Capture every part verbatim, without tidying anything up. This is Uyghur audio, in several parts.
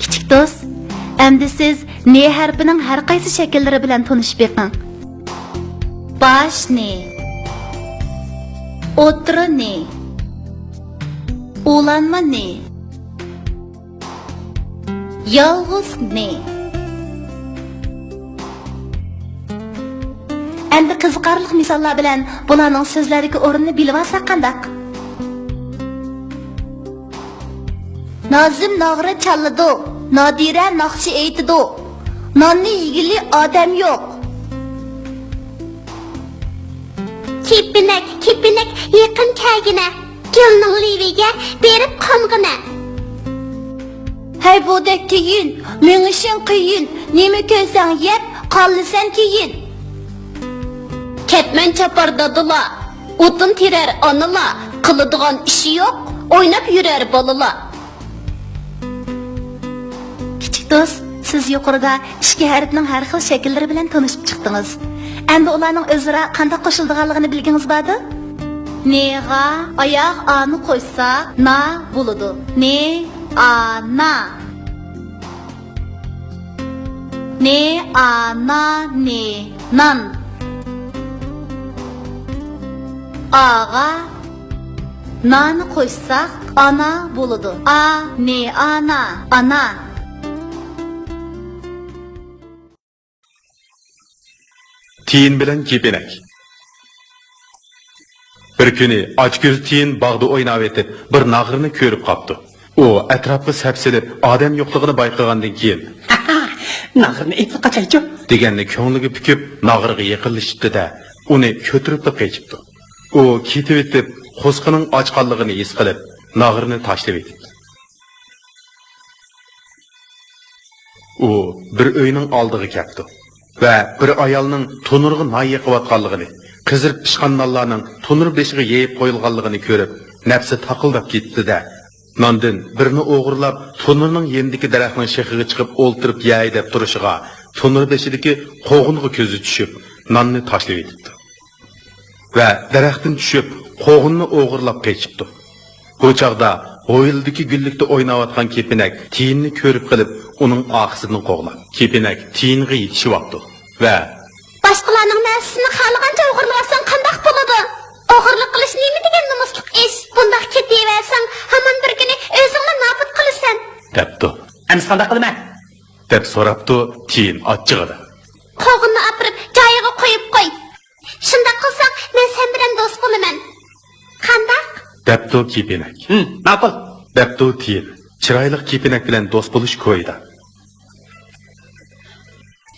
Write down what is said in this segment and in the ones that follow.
كىچىك دوست، ئەمدى سىز نې ھەرپىنىڭ ھەر قايسى شەكىللىرى بىلەن تونۇشۇپ بېقىڭ. باش نې، ئوتتۇرا نې، ئۇلانما نې، يالغۇز نې. ئەمدى قىزىقارلىق مىساللار بىلەن بۇلارنىڭ سۆزلەردىكى ئورنىنى بىلىۋالساق قانداق؟ نازىم ناغرا چالىدۇ، نادىرە ناخشا ئېيتىدۇ، ناننى يېگىلى ئادەم يوق. كېپىنەك، كېپىنەك، يېقىن كەلگىنە، گۈلنىڭ لېۋىگە بېرىپ قونغىنە. ھەي، بۇدەك تېيىن، مېڭىشىڭ قىيىن، نېمە كۆرسەڭ يەپ، قالىسەن كېيىن. كەتمەن چاپار دادىلار، ئوتۇن تېرەر ئانىلار، قىلىدىغان ئىشى يوق، ئويناپ يۈرەر بالىلار. كىچىك دوست، سىز يۇقىرىدا ئىككى ھەرپنىڭ ھەر خىل شەكىللىرى بىلەن تونۇشۇپ چىقتىڭىز. ئەمدى ئۇلارنىڭ ئۆزئارا قانداق قوشۇلىدىغانلىقىنى بىلگىڭىز باردۇ؟ نېغا ئاياغ ئانى قوشساق، نا بولىدۇ. نې، ئا، نا. نې، ئا، نا، نې، نان. ئاغا نانى قوشساق، ئانا بولىدۇ. ئا، نې، ئا، نا، ئانا. تىيىن بىلەن كېپىنەك. بىر كۈنى ئاچكۆز تىيىن باغدا ئويناۋېتىپ، بىر ناغرىنى كۆرۈپ قاپتۇ. ئۇ ئەتراپقا سەپسېلىپ، ئادەم يوقلۇقىنى بايقىغاندىن كېيىن، ناغرىنى ئېلىپ قاچايچۇ، دېگەننى كۆڭلىگە پۈكۈپ، ناغرىغا يېقىنلىشىپتۇ-دە، ئۇنى كۆتۈرۈپلا قېچىپتۇ. ئۇ كېتىۋېتىپ، قوسىقىنىڭ ئاچقانلىقىنى ھېس قىلىپ، ناغرىنى تاشلىۋېتىپتۇ. ئۇ بىر ئۆينىڭ ئالدىغا كەپتۇ ۋە بىر ئايالنىڭ تونۇرغا نان يېقىۋاتقانلىقىنى، قىزىرىپ پىشقان نانلارنىڭ تونۇر بېشىغا يېيىپ قويۇلغانلىقىنى كۆرۈپ، نەپسى تاقىلداپ كېتىپتۇ-دە، ناندىن بىرنى ئوغرىلاپ، تونۇرنىڭ يېنىدىكى دەرەخنىڭ شېخىغا چىقىپ ئولتۇرۇپ يەي دەپ تۇرۇشىغا، تونۇر بېشىدىكى قوغۇنغا كۆزى چۈشۈپ، ناننى تاشلىۋېتىپتۇ. ۋە دەرەختىن چۈشۈپ، قوغۇننى ئوغرىلاپ قېچىپتۇ. بۇ چاغدا ھويلىدىكى گۈللۈكتە ئويناۋاتقان كېپىنەك تىيىننى كۆرۈپ قېلىپ، ئۇنىڭ ئارقىسىدىن قوغلاپ، كېپىنەك تىيىنغا يېتىشىۋاپتۇ ۋە، باشقىلارنىڭ نەرسىسىنى خالىغانچە ئوغرىلىۋالساڭ قانداق بولىدۇ؟ ئوغرىلىق قىلىش نېمە دېگەن نومۇسلۇق ئىش؟ بۇنداق كېتىۋەرسەڭ، ھامان بىر كۈنى ئۆزۈڭلا نابۇت قىلىسەن. دەپتۇ. ئەمىسە قانداق قىلىمەن؟ دەپ سوراپتۇ تىيىن ئاچچىقىدا. قوغۇننى ئاپىرىپ جايىغا قويۇپ قوي. شۇنداق قىلساڭ، مەن سەن بىلەن دوست بولىمەن. قانداق؟ دەپتۇ كېپىنەك. ھىم، ماقۇل. دەپتۇ تىيىن، چىرايلىق كېپىنەك بىلەن دوست بولۇش كويىدا.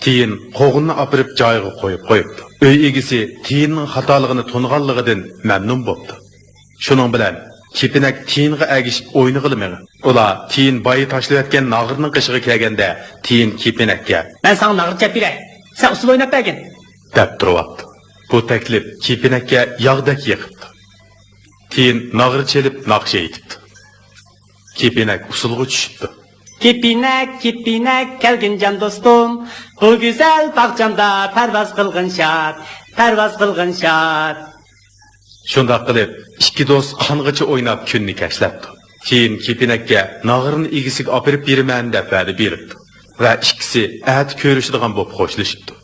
تىيىن قوغۇننى ئاپىرىپ جايىغا قويۇپ قويۇپتۇ. ئۆي ئىگىسى تىيىننىڭ خاتالىقىنى تونۇغانلىقىدىن مەمنۇن بوپتۇ. شۇنىڭ بىلەن كېپىنەك تىيىنغا ئەگىشىپ ئوينىغىلى مېڭىپ، ئۇلار تىيىن بايا تاشلىۋەتكەن ناغرىنىڭ قېشىغا كەلگەندە، تىيىن كېپىنەككە، مەن ساڭا ناغرا چېلىپ بېرەي، سەن ئۇسسۇل ئويناپ بەرگىن، دەپ تۇرۇۋاپتۇ. بۇ تەكلىپ كېپىنەككە ياغدەك يېقىپتۇ. تىيىن ناغرا چېلىپ ناخشا ئېيتىپتۇ. كېپىنەك ئۇسسۇلغا چۈشۈپتۇ. كېپىنەك، كېپىنەك، كەلگىن جان دوستۇم، بۇ گۈزەل باغچامدا پەرۋاز قىلغىن شاد، پەرۋاز قىلغىن شاد. شۇنداق قىلىپ، ئىككى دوست قانغىچە ئويناپ كۈننى كەچلەپتۇ. كېيىن كېپىنەككە ناغرىنى ئىگىسىگە ئاپىرىپ بېرىمەن دەپ ۋەدە بېرىپتۇ ۋە ئىككىسى ئەتە كۆرۈشىدىغان بولۇپ خوشلىشىپتۇ.